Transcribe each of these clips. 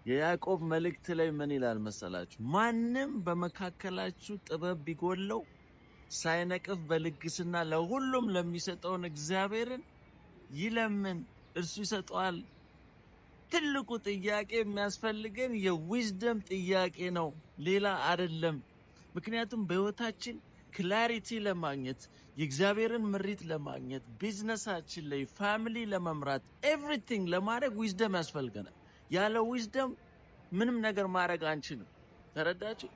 የያዕቆብ መልእክት ላይ ምን ይላል መሰላችሁ? ማንም በመካከላችሁ ጥበብ ቢጎድለው ሳይነቅፍ በልግስና ለሁሉም ለሚሰጠውን እግዚአብሔርን ይለምን፣ እርሱ ይሰጠዋል። ትልቁ ጥያቄ የሚያስፈልገን የ wisdom ጥያቄ ነው፣ ሌላ አይደለም። ምክንያቱም በህይወታችን clarity ለማግኘት፣ የእግዚአብሔርን ምሪት ለማግኘት፣ ቢዝነሳችን ላይ፣ family ለመምራት፣ everything ለማድረግ wisdom ያስፈልገናል። ያለ wisdom ምንም ነገር ማድረግ አንችልም። ተረዳችሁ?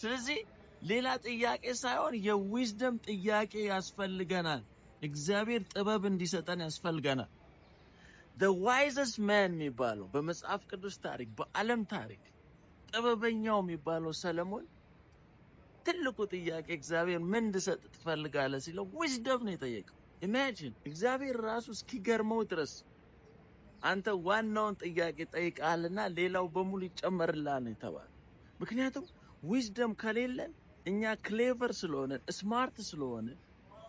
ስለዚህ ሌላ ጥያቄ ሳይሆን የ wisdom ጥያቄ ያስፈልገናል። እግዚአብሔር ጥበብ እንዲሰጠን ያስፈልገናል። The wisest man የሚባለው በመጽሐፍ ቅዱስ ታሪክ፣ በዓለም ታሪክ ጥበበኛው የሚባለው ሰለሞን ትልቁ ጥያቄ እግዚአብሔር ምን እንድሰጥ ትፈልጋለህ ሲለው wisdom ነው የጠየቀው። Imagine፣ እግዚአብሔር ራሱ እስኪገርመው ድረስ አንተ ዋናውን ጥያቄ ጠይቀሃልና ሌላው በሙሉ ይጨመርልሃል ነው የተባለው። ምክንያቱም wisdom ከሌለን እኛ clever ስለሆንን፣ smart ስለሆንን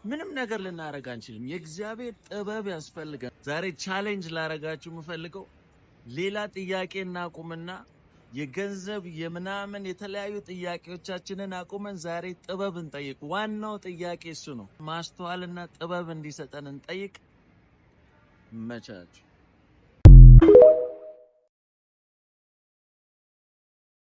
ምንም ነገር ልናደርግ አንችልም። የእግዚአብሔር ጥበብ ያስፈልጋል። ዛሬ challenge ላረጋችሁ የምፈልገው ሌላ ጥያቄ እናቁምና የገንዘብ የምናምን የተለያዩ ጥያቄዎቻችንን አቁመን ዛሬ ጥበብ እንጠይቅ። ዋናው ጥያቄ እሱ ነው። ማስተዋልና ጥበብ እንዲሰጠን እንጠይቅ። መቻችሁ።